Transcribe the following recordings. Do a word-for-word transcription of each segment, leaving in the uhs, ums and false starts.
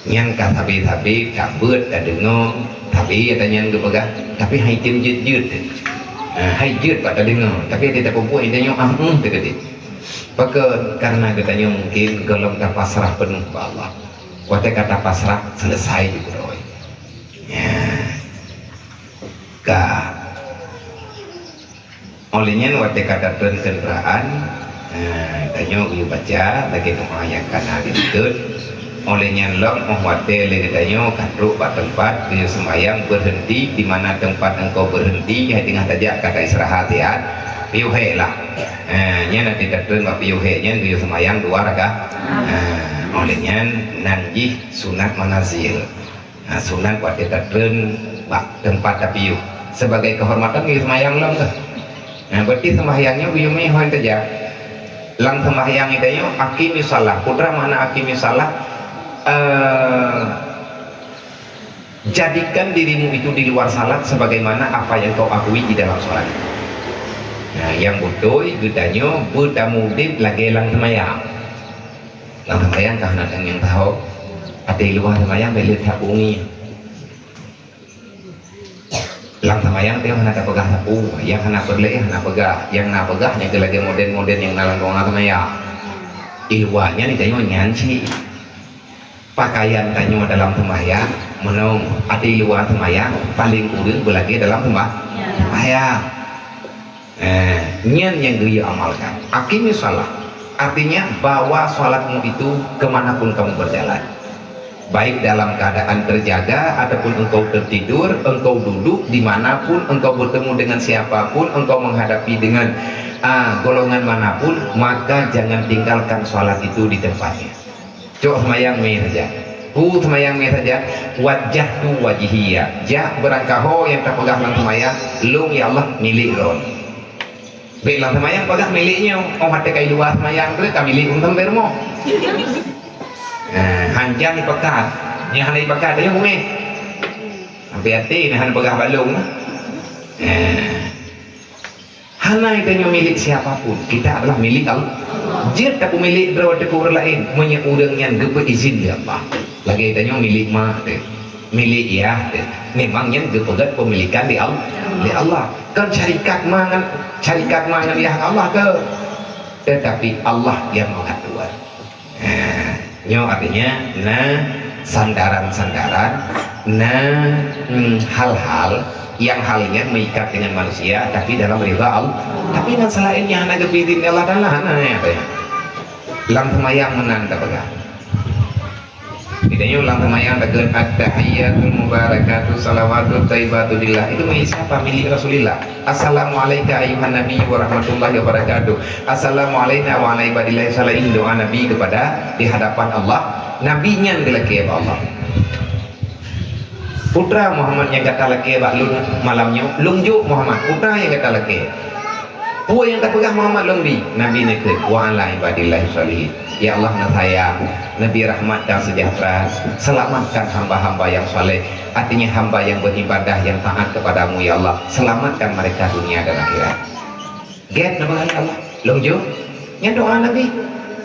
Nyan ka sabe-sabe tabeuet tadeungoe, sabe ata nyan geupeugah, tapi hai tem jeuet-jeuet. Ha, hai jeuet bak tadeungoe, tapi ata tapeubuet ata nyoe ah, hmm, teukeudi. Pakon? Karena geutanyoe mungkin gohlom tapasrah peunoh bak Allah. Watée ka tapasrah, selesai jeuet droe. Ya. Ka. Óh lheueh nyan watée ka tatreun keundraan, eh, tanyoe geuyue baca lagée doa nyang ka na geukeue. Óh lheueh nyan lom, óh watée lé geutanyoe ka trok bak teumpat geuyue seumayang, berhenti di mana tempat engkau berhenti, hai teungoh tajak ka taistirahat, ya. Piôh hék lah. Eh, nyan nanti tatreun bak piôh hék nyan geuyue seumayang dua rakaat. Eh, óh lheueh nyan nan jih sunat manazil. Nah, sunat watée tatreun bak teumpat tapiôh. Sebagai kehormatan geuyue seumayang lom teuh. Nah, berarti seumayang nyoe geuyue meuhôi tajak. Lam seumayang geutanyoe, aqimis shalah. Peue makna aqimis shalah? Eh, jadikan dirimu itu di luar salat sebagaimana apa yang kau akui di dalam salat. Nah, nyang beutôi geutanyoe beutamong udeb lagée lam seumayang. Lam seumayang ka hana nyang tahu. Até luwa seumayang bèk lé that bungi. Lam seumayang teuh hana tapeugah sapeue, nyang hana peureulèe hana peugah, nyang na peugah nyan keuh lagèe modèl-modèl nyang na lam ruang seumayang. Di luwa nyan tanyoe nyan cit. Pakaian tanyoe dalam seumayang, meunong, até luwa seumayang, paleng kureueng beulagèe dalam seumba-, seumayang. Eh, nyan nyang geuyue amalkan. Aqimis shalah. Artinya, bawa salatmu itu ke mana pun kamu berjalan. Baik dalam keadaan terjaga ataupun engkau tertidur, engkau duduk di mana pun, engkau bertemu dengan siapa pun, engkau menghadapi dengan, ah, golongan mana pun, maka jangan tinggalkan salat itu di tempatnya. Cok seumayang mé saja. Peue seumayang mé saja, wajjahtu wajhiya. Jak beurangkaho nyang tapeugah lam seumayang, lôn ya Allah milék Droe. Bèk lam seumayang peugah milék nyoe, 'oh watèe ka i luwa seumayang treuk ka milék ureueng sampoe rumoh. Nah, hanjang ipeugah. Nyang hana ipeugah teuh nyoe. Sampai até nyan hana peugah bak lôn. Nah. Hana tanyoe milék siapa pun, kita adalah milék Allah. Jeuet tapeumilék droe teuh keu ureueng laén, meunyoe ureueng nyan geupeuizin lé Allah. Lagèe tanyoe milék mak teuh, milék yah teuh. Memang nyan geupeugèt peumilikan lé Allah, lé Allah. Kon syarikat ma ngon, syarikat ma ngon yah Allah keuh. Tetapi Allah yang mengatur. Nah, nyoe artinya na sandaran-sandaran, na, hmm, hal-hal yang hal nyan meuikat dengan manusia, tapi dalam ridha Allah. Tapi nyang seulaén nyan hana geupeuizin Allah Taala, hana, ya, teuh. Lam seumayang meunan tapeugah. Geutanyoe lam seumayang takheun, "At-tahiyyatul mubarakatu shalawatut thayyibatu lillah." Itu milék siapa? Milék Rasulillah. "Assalamu alaika ayyuhan nabi wa rahmatullahi wa barakatuh. Assalamu alaina wa ala ibadillahi shalihin." Doa Nabi kepada, di hadapan Allah. Nabi nyan geulakèe bak Allah. Putra Muhammad nyang gata lakèe bak lôn malam nyoe, lôn jok Muhammad. Putra nyang gata lakèe. Peue nyang tapeugah Muhammad lôn bi? Nabi neukheun, "Wa ala ibadillahi shalihin." Ya Allah, neusayang, neubri rahmat dan sejahtera, selamatkan hamba-hamba yang saleh, artinya hamba yang beribadah, yang taat kepada-Mu, ya Allah, selamatkan mereka dunia dan akhirat. Gèt neupeugah lé Allah, lôn jok. Nyan doa Nabi.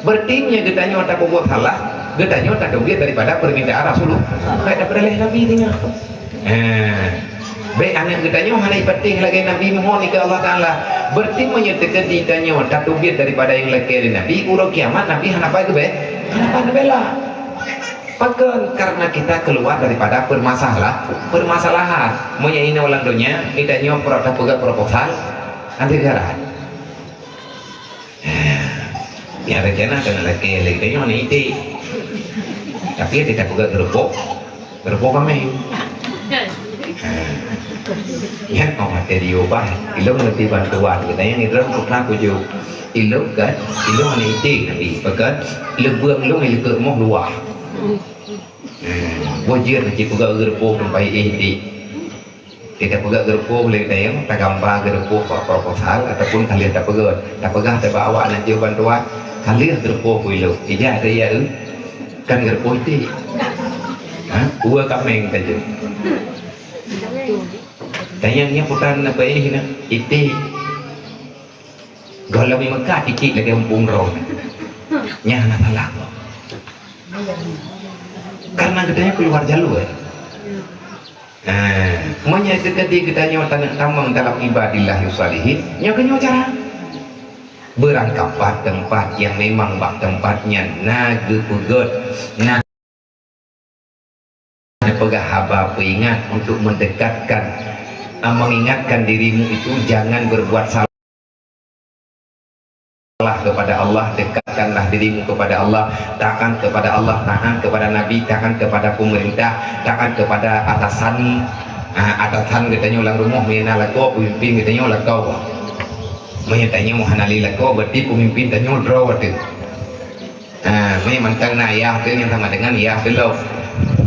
Berarti meunyoe geutanyoe tapeubuet salah, geutanyoe tateubiet daripada permintaan Rasulullah. Bèk tapeudaleh Nabi tinggai. Eh, bèk aneuk geutanyoe hana ipatéh lagèe Nabi mohon keu Allah Taala. Berarti meunyoe teukeudi tanyoe tateubiet daripada nyang lakèe lé Nabi, uroe kiamat Nabi hana pat geubela, hana pat geubela. Pakon? Karena kita keluar daripada permasalah-, permasalahan. Meunyoe inoe lam donya, geutanyoe pro-, tapeugah proposal, anti darat. Nyang rencana keuneuk lakèe lé geutanyoe aneuk iték. Tapi até tapeugah geureupoh, geureupoh kaméng. Nyan 'oh watèe diubah, ilôn leubeh bantuan geutanyoe nidrop peue na kujok. Ilôn kan, ilôn aneuk iték Nabi, pakon? Leubeueng lôn ileukeue moh luwah. Boh jeuet na cit peugah geureupoh teumpat éh iték. Kita peugah geureupoh lé dayang, tagambang geureupoh bak proposal ataupun ka lheueh tapeugah, tapeugah teuh bak awak na jeuet bantuan, ka lheueh geureupoh peue ilôn. Ija ada ya eu? Kan geureupoh iték. Ha? Dua kaméng tajok. Dayang nyan putra na paéh na iték. Gohlom meukat iték lagèe umpung droe. Nyan hana salah. Karena geutanyoe keuluar jalur. Nah, meunyoe teukeudi geutanyoe taneuk tamong dalam ibadillah shalihin, nyoe keuh nyoe cara. Beurangkapat teumpat nyang memang bak teumpat nyan na geupeugét, na neupeugah haba peuingat untuk mendekatkan, mengingatkan dirimu itu jangan berbuat salah kepada Allah, dekatkanlah dirimu kepada Allah, taat kepada Allah, taat kepada Nabi, taat kepada pemerintah, taat kepada atasan. Ah, atasan geutanyoe lam rumoh meunyoe na lakoe, peumimpin geutanyoe lakoe. Meunyoe tanyoe hana lé lakoe, berarti peumimpin tanyoe droe teuh. Ha, meunyoe mantong na yah teuh nyang sama dengan yah teuh lom.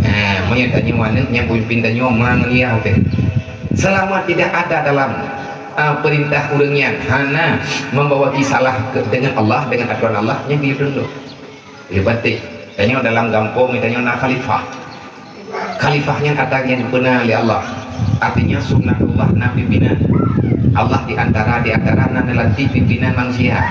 Ha, meunyoe tanyoe aneuëk nyang peumimpin tanyoe ma ngon yah teuh. Selama tidak ada dalam, ah, perintah ureuëng nyan hana membawa kisalah ke, dengan Allah, dengan aturan Allah, nyan geuyue tundok. Geuyue baték. Tanyoe dalam gampông, tanyoe na khalifah. Khalifah nyan ata nyang geupeuna lé Allah. Artinya sunnatullah na pimpinan. Allah di antara, di antara na neulantik pimpinan manusia.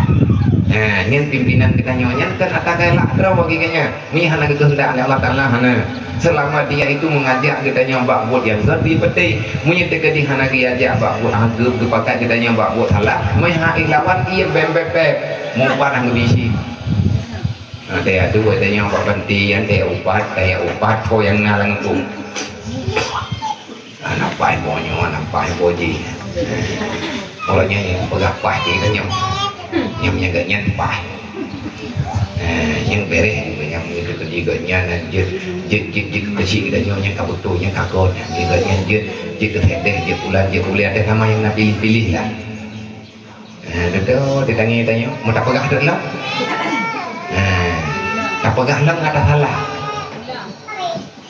Nah, nyan pimpinan geutanyoe nyan kan ata galak droe bagi geuhnyan. Nyan hana geukeuheundak lé Allah Taala hana. Selama dia itu mengajak geutanyoe bak buet nyang gét, dipeuteh. Meunyoe teukeudi hana geujak bak buet, ha, geu-, geupakat geutanyoe bak buet salah, meuhai lawan ie bem beb beb. Meupat hana geubisi. Ada adu tanyoe bak panti, ada upat, ada upat, ko nyang na lam gampông. Anak pai mo nyoe, anak pai mo jih. Orang nyan nyang peugah paih di tanyoe. Nyang meunyoe geuhnyan paih. Eh, nyang bereh nyang meunyoe teukeudi geuhnyan jeuet, jeuet, jeuet, jeuet keuchik tanyoe nyang ka beutôi, nyang ka kon. Geuhnyan jeuet, jeuet keu sedeh, jeuet pulan, jeuet ulée, ada nama nyang na piléh-piléh lah. Ha, dudoe di tangieng tanyoe, meu tapeugah deuh lom. Ha, tapeugah lom ata salah.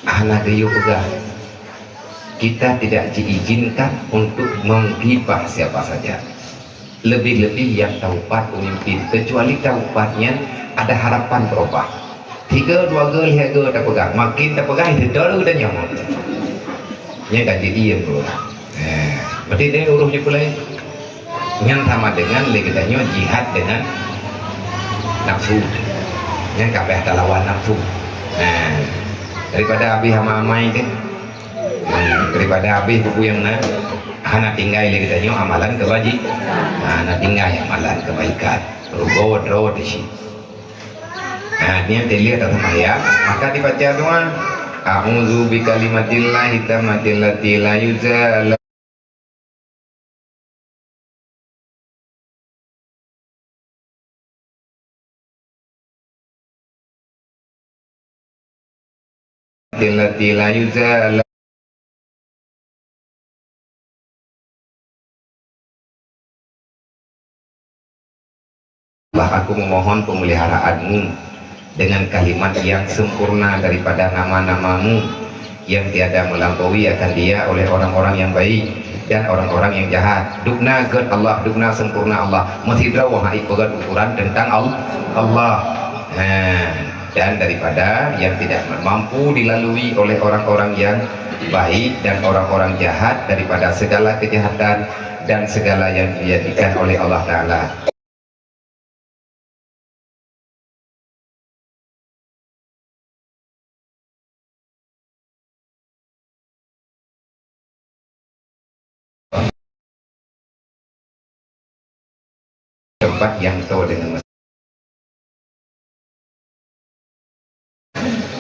Hana geuyue peugah. Kita tidak diizinkan untuk menggibah siapa saja. Lebih-lebih yang taupat pemimpin, kecuali taupat nyan ada harapan berubah. Tiga, dua ga, lhée ga tapeugah. Makin tapeugah, itu dulu dah nyaman. Nyan ka jeuet ie bro. Eh, berarti dia urus je pulai. Nyan sama dengan lé geutanyoe jihad dengan nafsu. Nyan ka payah talawan nafsu. Eh, daripada habéh amai-amai teh. Eh, daripada habéh buku nyang na, hana tinggai lé geutanyoe amalan kebaji-, hana tinggai amalan kebaikan. Rugoe droe di sini. Nah, nyan teulihat dalam ayat, maka dibaca doa, "A'udzu bikalimatillahi tammati allati la yuza la-, allati la yuza la-." Allah, aku memohon pemeliharaanmu dengan kalimat yang sempurna daripada nama-namamu yang tiada melampaui akan dia oleh orang-orang yang baik dan orang-orang yang jahat. Dubna gét Allah, dubna sempurna Allah. Meusidroe hai peugét ukuran tentang Al-, Allah. Ha, dan daripada yang tidak mampu dilalui oleh orang-orang yang baik dan orang-orang jahat, daripada segala kejahatan dan segala yang dijadikan oleh Allah Ta'ala. Tempat yang tahu dengan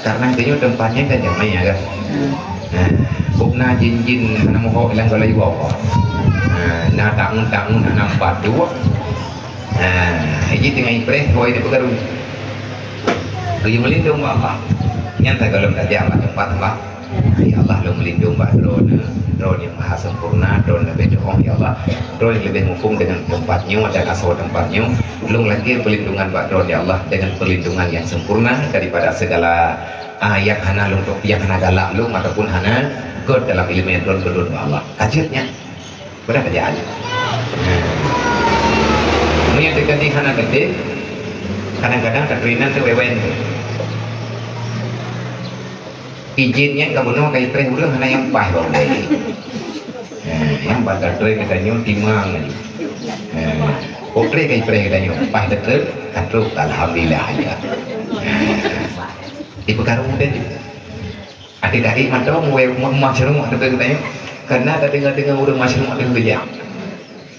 Karena tanyoe teumpat nyan kan jamai ya kan. Nah, bukna jin-jin hana muhok ilang kalau iwoe. Nah, na tangun-tangun hana batu. Nah, iji teungoh ipreh, hoi di peukaru. Geuyue meulindong bak Allah. Nyan tagalom tajak bak teumpat Allah. Ya Allah, lôn meulindong bak Droeneuh, Droeneuh nyang maha sempurna, Droeneuh leubeh dohong, ya Allah. Droeneuh leubeh muphom deungon teumpat nyoe dan asoe teumpat nyoe. Lôn lakée peulindungan bak Droeneuh, ya Allah, deungon peulindungan nyang sempurna daripada segala, ah, nyang hana lôn, nyang hana galak lôn ataupun hana gét dalam ileumèe Droeneuh keu lôn, ya Allah. Ka jeuet nyan. Peugah tajak. Nah. Meunyoe teukeudi hana geutem, kadang-kadang tateuinan teuwewen. Ijin nyan ka bunoe ka ipreh ureueng hana nyang paih bak ulèe. Nah, nyang ban tateuinan geutanyoe timang laju. Nah, putré ka ipreh geutanyoe, paih tateuinan ka trok, alhamdulillah aja. Nah. Di peukaru tadi. Até dari mantong wé ma-, masyruq teuka geutanyoe. Karena tadeungoe-deungoe ureuëng masyruq teuka geujak.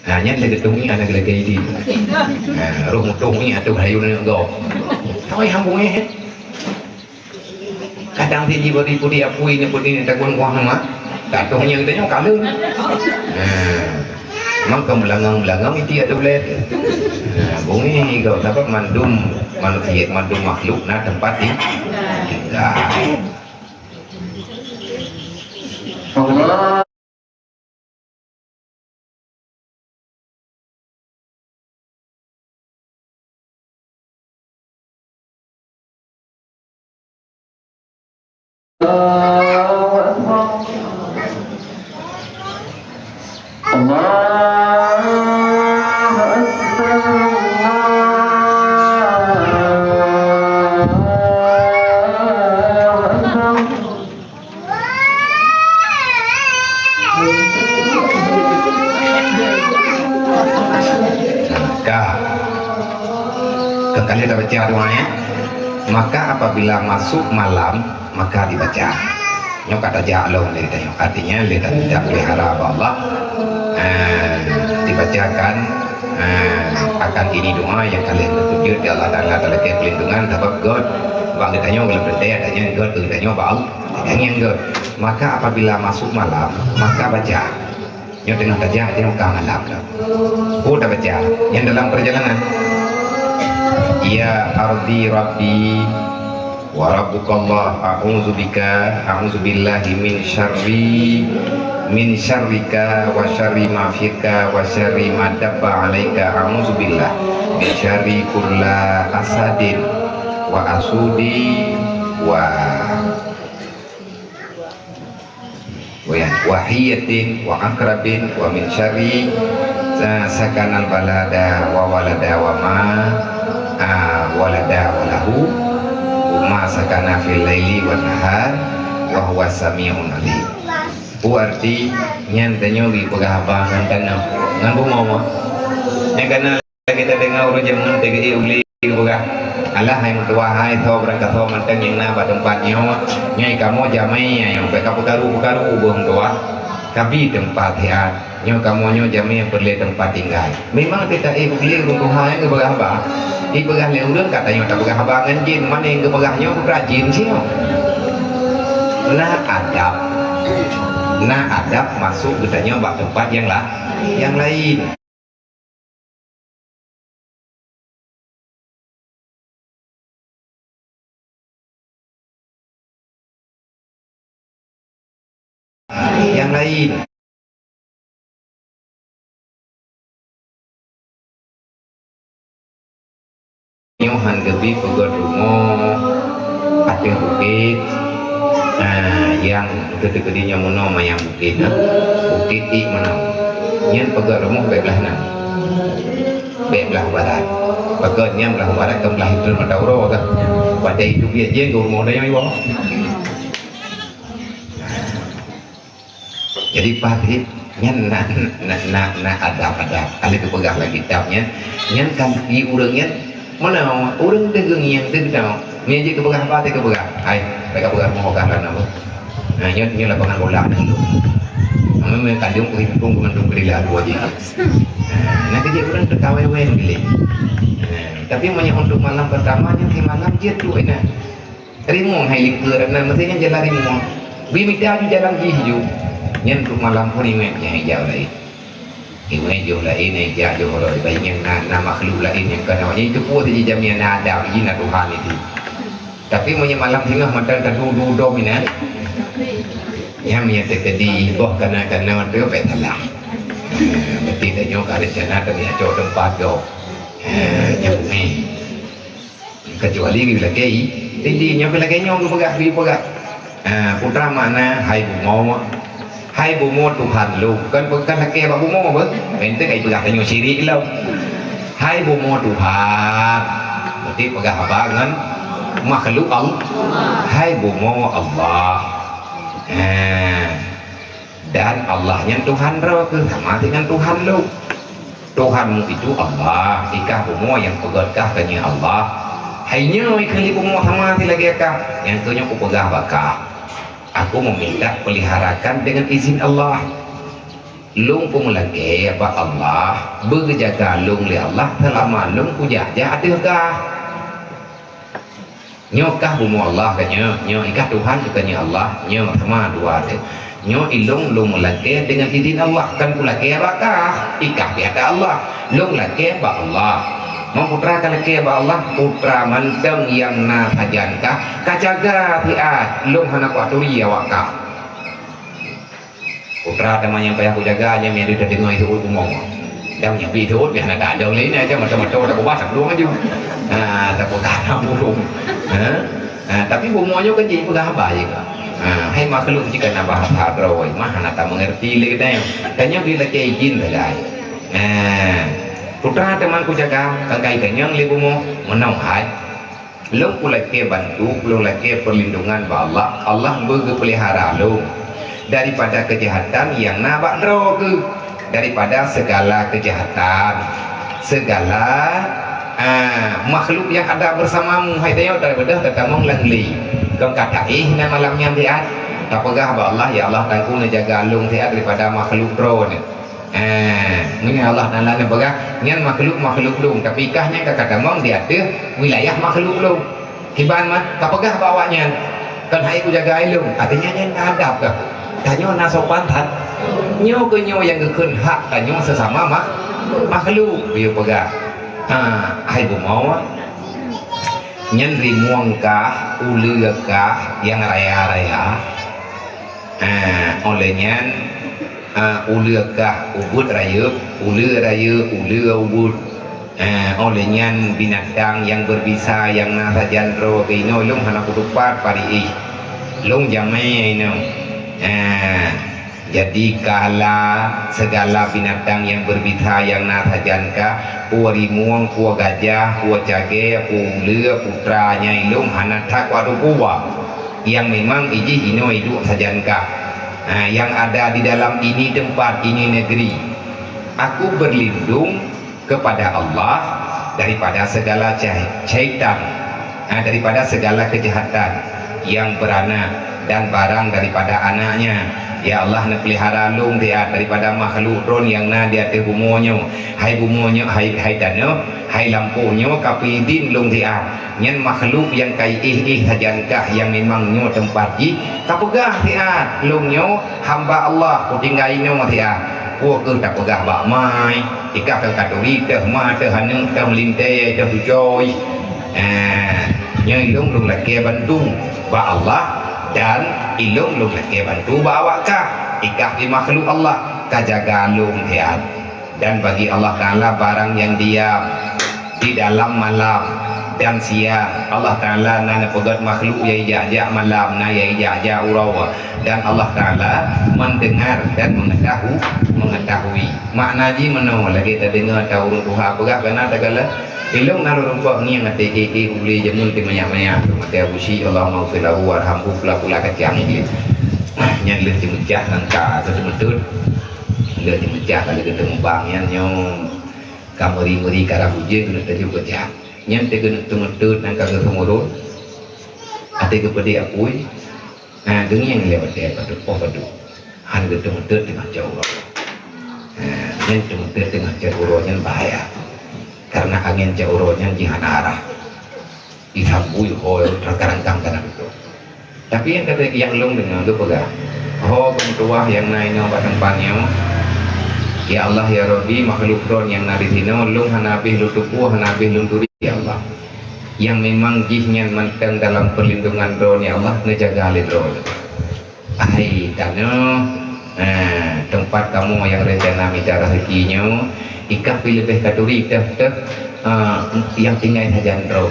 Ha, nyan lagée tueng ié aneuk lagée idi. Ha, roh mutôh ié ateueh hayu neuk gob. Tapi hambung ié. Kadang si jiberi pudi apui ni pudi ni takun kuah nama. Tak tahu nya geutanyoe kalon. Ha. Maka meulangang-langang iti ada ulée. Ha, bungé gob sabab mandum manusia, mandum makhluk na tempat di. Allah. Allahu Akbar. Allahu Akbar. Allahu Akbar. Ka. Keukalon tabaca doa, ya. Maka apabila masuk malam, maka dibaca. Nyoe ka tajak lom lé tanyoe. Artinya, lé tajak lé hara bak Allah. Ah, dibacakan, ah, akan ini doa nyang ka lheueh teupeujeuet di Allah Taala, talakée peulindungan, sabab göt bak geutanyoe gohlom teuntée, artinya göt bak geutanyoe bak Allah. Nyang göt. Maka apabila masuk malam, maka baca. Nyoe teungoh tajak di Mekah malam tu. Peue tabaca? Nyang dalam perjalanan. Ya ardi Rabbi wa Rabbukallah, a'udzubika, a'udzubillahi min syarri, min syarrika wa syarri ma fika wa syarri ma dabba alaika, a'udzubillah, min syarri kulla asadin wa asudi wa Wa ya, wa hiyatin wa akrabin wa min syarri sa-, sakanal balada wa walada wa ma, a, walada wa lahu, wa ma sakana fil laili wan nahar, wa huwa samiun alim. Peue arti nyan? Tanyoe geupeugah haba ngon tanoh, ngon bumoe. Nyang kana Kita deungoe ureuëng jameun teuka ulée geupeugah, "Alah hai meutuwah hai, soe barangkasoe mantong nyang na bak teumpat nyoe, nyoe kamoe jamé nyoe, bék kapeukaru-peukaru boh meutuwah. Kabi teumpat siat, nyoe kamoe nyoe jamé peureulée teumpat tinggai." Memang teuka ulée ureuëng tuha nyang geupeugah haba. Ipeugah lé ureuëng ka tanyoe tapeugah haba ngon jén, mane geupeugah nyoe peugah jén singoh. Na adab. Na adab masuk geutanyoe bak teumpat nyang la-, nyang laén. Nyang laén. Nyoe han geubi peugöt rumoh ateueh bukét, ah, nyang teukeudi nyoe meunoe manyang bukét, ha. Bukét ié meunoe. Nyan peugöt rumoh bèk blah nan. Bèk blah barat. Peugöt nyan blah barat kon blah itrön mata uroe ka. Watèe itu biet jeuet keu rumoh nyoe iwoe. Jadi, parit nyan na, na, na, na adab-adab. Ka lheueh geupeugah lam kitab nyan, nyan kan di ureueng nyan, mana ureueng teuh geungieng teuh geutanyoe. Nyan jeuet geupeugah haba teuh geupeugah. Hai, bèk kapeugah rumoh gah lom na. Nah, nyoe, nyoe lapangan bola na lôn. Kamoe meukandong keuhimpung keu mandum keudila dua jih. Nah, keu jeuet ureueng teuka wèe-wèe meugiléng. Nah, tapi meunyoe untuk malam pertama nyan, di malam jeuet tu, nah. Rimueng hai likot, na meusti nyan jalan rimueng. Bi mita ju jalan jih ju. Nyan tu malam pun iwet nyan ijak laén. Iwet joh laén, ijak joh laén. Bayi nyan na, na makhluk laén nyang kana. Nyan itu pun jadi jaminan na Adam, jih na Tuhan itu. Tapi meunyoe malam singoh mantong tadu-du dom inan. Nyan meunyoe teukeudi boh kana-kana tu bèk salah. Berarti tanyoe ka rencana tanyoe cok teumpat gob. Ha, nyan bumi. Kecuali geulakèe, jadi nyoe geulakèe nyoe geupeugah, geupeugah. Ah, peue makna, "Hai bumoe, hai bumoe Tuhan lôn." Kan, kan lakèe bak bumoe beuh. Mantong ka ipeugah tanyoe syirik lom. "Hai bumoe Tuhan." Berarti peugah haba ngon makhluk Allah. "Hai bumoe Allah." Ah. Dan Allah nyan Tuhan droe kheueh, sama dengan Tuhan lôn. Tuhanmu itu Allah, ikah bumoe nyang peugöt kah keu nyan Allah. Hai nyoe kheun lé bumoe sama si lagèe kah, nyang keu nyoe kupeugah bak kah. Aku meminta peliharakan dengan izin Allah. Lôn peulakèe bak Allah, beujaga lôn lé Allah seulama lôn kujak-jak ateueh kah. Nyoe kah bumoe Allah ka nyoe, nyoe i kah Tuhan ka nyoe Allah, nyoe sama dua teuh. Nyoe i lôn, lôn meulakèe deungon idin Allah, kon kulakèe bak kah, i kah pih ata Allah. Lôn lakèe bak Allah. Meunyoe putra ka lakèe bak Allah, putra mantong nyang na sajan kah, kajaga siat, lôn hana kuaturi awak kah. Putra teuma nyang payah kujaga, nyan meunyo teudeungoe i seuôt bumoe. Dan nyan pih i seuôt pih hana tadong lé, nyan macam-macam, tapeugah, tapeugah laju. Ha, tapeugah na burông. Ha? Ha, tapi bumoe nyoe kan jipeugah haba jih kah. Ha, hai makhluk jih kan na bahasa droe, mah hana tameungerti lé geutanyoe. Tanyoe dilakèe idin sagai. Ha, putra teuma kujaga, ka kai keunyong lé bumoe, meunoe hai. Lôn kulakèe bantu, lôn lakèe perlindungan bak Allah. Allah beugeupeulihara lôn daripada keujahatan nyang na bak droe keuh, daripada segala keujahatan, segala, ah, makhluk nyang ada beusamamu. Hai tanyoe, tabeudôh tatamong lam glé. Kon ka taéh na malam nyan siat, tapeugah bak Allah, "Ya Allah, Teungku neujaga lôn siat daripada makhluk droeneuh." Eh, meunyoe Allah Taala neupeugah, "Nyan makhluk-makhluk lôn," tapi kah nyan ka katamong di ateueh wilayah makhluk lôn. Kiban mah, kapeugah bak awaknyan, "Kon hai kujaga lôn," artinya nyan ka adab kah. Tanyoe na sopan that. Nyoe keuh nyoe nyang geukheun hak tanyoe sesama mak-, makhluk. Beu peugah, "Ha, hai bumoe, nyan rimueng kah, uleue kah nyang raya-raya?" Ah, óh lheueh nyan, ah, uleue kah ubeuet rayeuk, uleue rayeuk, uleue ubeuet. Ah, óh lheueh nyan binatang nyang beubisa nyang na sajan droe keuh inoe lôn hana kutupat parieh. Lôn jamé inoe. Ah, jadi kala segala binatang nyang beubisa nyang na sajan kah, peue rimueng, peue gajah, peue cagée, peue uleue, putra nyan lôn hana that watée kuba. Nyang memang ijih inoe iduek sajan kah. Ha, yang ada di dalam ini tempat, ini negeri. Aku berlindung kepada Allah daripada segala cai-, syaitan, ha, daripada segala kejahatan yang beranak dan barang daripada anaknya. Ya Allah, neupeulihara lôn siat daripada makhluk droe nyang na di ateueh bumoe nyoe. Hai bumoe nyoe, hai, hai tanoh, hai lampôh nyoe, kapeuidin lôn siat. Nyan makhluk nyang ka iéh-éh sajan kah nyang memang nyoe teumpat jih, tapeugah siat, "Lôn nyoe hamba Allah, kutinggai inoe siat." Peue keuh tapeugah bak mai, ikah ka katuri teuh ma, teuh aneuk, teuh meulintée, teuh tucôi. Eh, nyoe ilôn lôn lakée bantu bak Allah dan ilôn lôn lakée bantu bak awak kah. Ikah di makhluk Allah, kajaga lôn siat. Dan bagi Allah Taala barang nyang diam di dalam malam dan siang. Allah Taala na neupeugét makhluk nyang ijak-jak malam, na nyang ijak-jak uroe, dan Allah Taala mendengar dan mengetahu-, mengetahui. Makna jih meunoe, lagée tadeungoe ta ureuëng tuha peugah, kana tagala, ilong na ureuëng pok ngieng até ék-ék ulée jameun ti manyak-manyak, mati Abu Syik, Allahumma ghfir lahu warhamhu, pula-pula kacang nyan. Nyan lheueh jimeucah nangka atau jimeuteut. Lheueh jimeucah ka lheueh geuteumé bang nyan nyoe ka meuri-meuri karab ujeuen keuneuk tajok keu jak. Nyan teuh keuneuk teumeuteut nangka geuseumurot, até geupeudeh apui, na geungieng lé watée padub, poh padub. Han geuteumeuteut teungoh cot uroe. Na, nyan teumeuteut teungoh cot uroe nyan bahaya. Karena angén cot uroe nyan jih hana arah. Isambui ho rangkang-rangkang kana beutôi. Tapi nyang kata nyang lôn deungoe geupeugah, "Ho keu meutuwah nyang na inoe bak teumpat nyoe, ya Allah, ya Rabbi, makhluk droe nyang na disinoe, lôn hana habéh lôn tupeue, hana habéh lôn turi, ya Allah. Nyang memang jih nyan mantong dalam perlindungan Droe, ya Allah, neujaga lé Droe." Hai tanoh, eh, teumpat kamoe nyang rencana mita raseuki nyoe, ikah pih leubeh katuri teuh-teuh, eh, nyang tinggai sajan droe.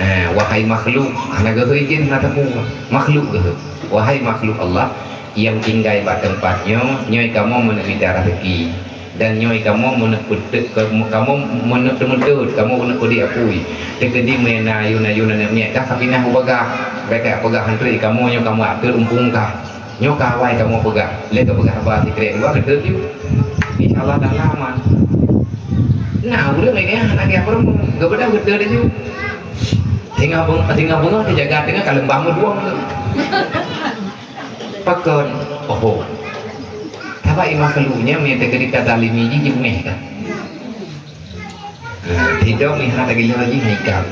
Eh, wahai makhluk, hana geuhôi jin, hana teupeu, makhluk geuhôi. Wahai makhluk Allah, nyang tinggai bak teumpat nyoe, nyoe kamoe meuneuk mita raseuki. Dan nyoe kamoe meuneuk peuteuk, kamoe meuneuk teumeuteut, kamoe meuneuk peudeh apui. Teukeudi meunan ayun-ayun aneuk miet kah ka pinah u bagah. Bèk kah peugah hantri kamoe nyoe kamoe ateueh umpung kah. Nyoe ka awai kamoe peugah. Lé ka peugah haba sikrék dua, geuteut ju. Insya Allah taala aman. Nah, ureueng lagèe nyan hana geupeureumeun, geubeudôh geuteut ju. Singoh beung-, singoh beungoh teujaga teungoh ka leumbah meudueng tu. Pakon? Oho. Sabab i makhluk nyan meunyo teukeudi tazalimi jih, jimeuneh ka. Nah, sidom ni hana tagila jih, hana ikab.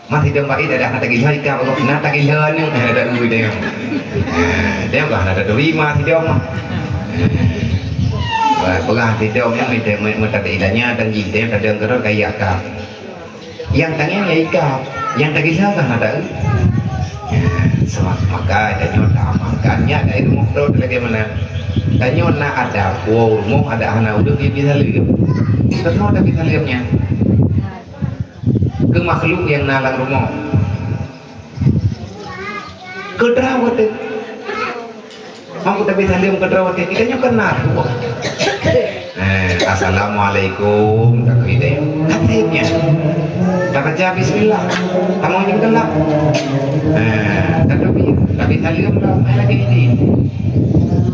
Mah sidom bak i dadah hana tagila ikab, na tagila ni, eh, dak ngui deh. Eh, dia bah hana taduri mah sidom mah. Eh, bah, peugah sidom ni, minta, minta tagila nya, dan jih, dia tadong keudroe kaya ka. Nyang tangieng ya ikab, nyang tagila ka hana taeu. Sama, maka tanyoe taamalkan nyan dari rumoh droe lagée mana. Tanyoe na adat, woe rumoh adat hana udeb di bisaleuem. Keusnoe tabi saleuem nyan. Keu makhluk nyang na lam rumoh. Keu droe watée. Mau tabi saleuem keu droe watée. Kita nyoe kan na. Eh, assalamualaikum, takbir deh. Kasih nyan. Tabaca bismillah. Tamong nyang gelap. Eh, tapi, tapi saleuem lah, mai lagée ini.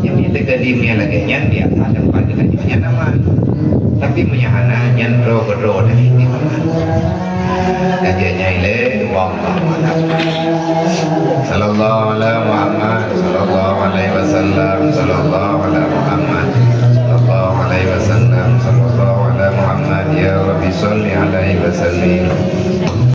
Nyang meunyo teukeudi meunyo lagée nyan, biasa tempat kita nyoe nyan aman. Tapi meunyo hana, nyan droe keudroe dah ini aman. Kajian nyang ilée, wallahu a'lam. Sallallahu ala Muhammad, sallallahu alaihi wasallam, sallallahu ala Muhammad, sallallahu alaihi wasallam, sallallahu ala Muhammad. Ya Rabbi, salli alaihi wasallim.